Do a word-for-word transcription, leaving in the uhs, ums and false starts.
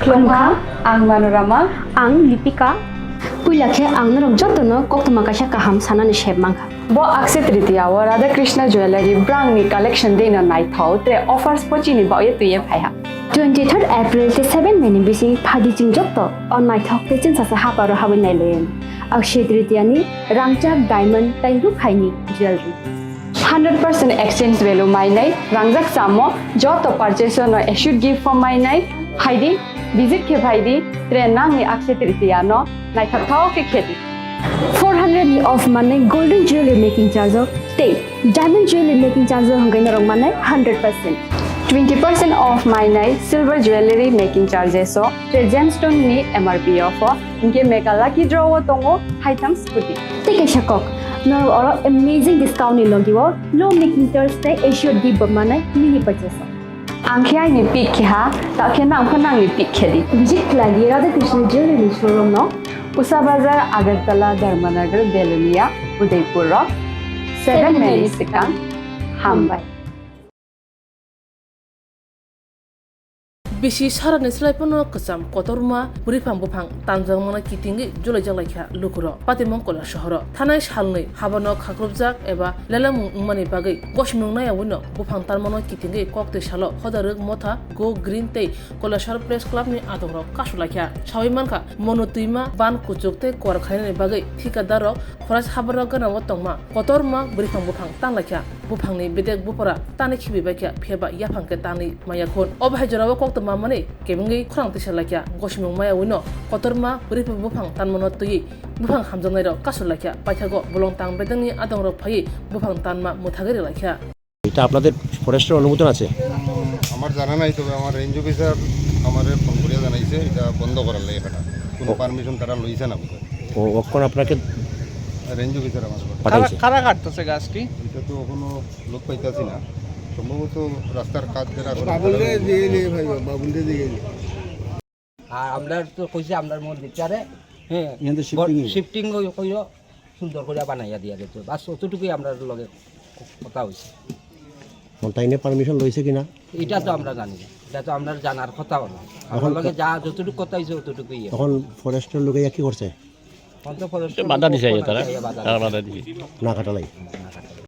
Khulumkha, ang Manorama. Ang Lipika. Puila khe ang norok jotono koktwma kaisa kaham sanani sep mankha. Bo Akshaya Tritiya o Radha Krishna Jewellery brangni collection deino naithok tre offers pochini baoye twiye phaiha. Twenty third April tei seven May ni bising phaidi chwng joto o naithok tei chwngsasa haparo habwi nailaiyani. Akshaya Tritiya ni rangchak diamond tei rukhaini jewellery. Hundred percent exchange value mainai, rangjak samo joto purchase no assured gift form mainai, phaidi, visit khe phaidi, tre nangni Akshaya Tritiya no naithok thao khe khedi. Four hundred ni off manai golden jewelry making charge o tei diamond jewelry making charge o hwnkhe norok manai hundred percent. Twenty percent off mainai silver jewelry making charges o tre gemstone ni M R P o pho, hinkhe mega lucky draw o tongo haitham scooty. Tei kaisa kok, norok oro amazing discount ni logi o low making charge tei assured gift bo manai mini purchase o. Ang khe aini pick khe ha, ta khe nang pho nangni pick khe di. Visit khlai di Radha Krishna Jewelry ni showroom no. Usa Bazar, Agartala, Dharmanagar, Belonia, Udaipur o seven May ni swkang. Hambai. Bisi sarani slai phano kwcham kotorma bwrwiphang buphang tanjakmano kitingwi julaijak laikha lukurok. Patimon Koilashaharo thanai salnwi habano khakrupjak eba lelemung wngmani bagwi gosimung nayawino buphang tanmano kitingwi kok twi salo Hodarwk Motha, Go Green tei Koilashahar Press Club ni adongrok kasu laikha. Sawi mankha, mono twima ban kuchuk tei kuar khainani bagwi thikadarrok forest habaro ganao tongma kotorma bwrwiphang buphang tan laikha. Buphangni bedek bupara tani khibi baikha, phiyaba yaphang khe tanwi maya khun. O bahai jorao koktwma mani kebengwi khorang tisa laikha. Gosimung maya wino kotorma bwrwiphang buphang tanmano twiwi buphang hamjaknairok kasu laikha. Paithago bolong tang bedekni adongrok phaiwi buphang tanma mwthagwi rwlaikha. এটা আপনাদের ফরেস্টের অনুমোদন আছে? উম, আমার জানা নাই, তবে আমার রেঞ্জ অফিসার আমারে ফোন করিয়া জানাইছে এটা বন্ধ করার লাগি। এটা কোনো ও। পারমিশন তারা লইছে না বোধহয়। ও, অখন আপনাকে রেঞ্জ অফিসার আমার পাঠাইছে? কারা, কারা কাটতেছে গাছটি? এটা তো এখনো লোক পাইতাছি না, সম্ভবত রাস্তার কাজ যারা করে বাবুলরে দিয়ে নিয়ে ভাই, বাবুলরে দিয়ে নিয়ে। আর আমরা তো কইছি আমরা মন্দির চারে, হ্যাঁ, এখান তো শিফটিং হইব। শিফটিং কইও সুন্দর করে বানাইয়া দিয়া দিত, বাস অতটুকুই আমরা লগে কথা হইছে। কোন টাইমে পারমিশন লইছে কিনা? এটা তো আমরা জানি না, এটা তো আমরা জানার কথাও না। আমরা এখন লগে যা যতটুকু কথা হইছে অতটুকুই। এখন ফরেস্টের লোকে কি করছে? এখন তো ফরেস্টের বাধা লোক দিছে, তারা বাধা তারা দিছে। বাধা দিছে। না কাটালাই।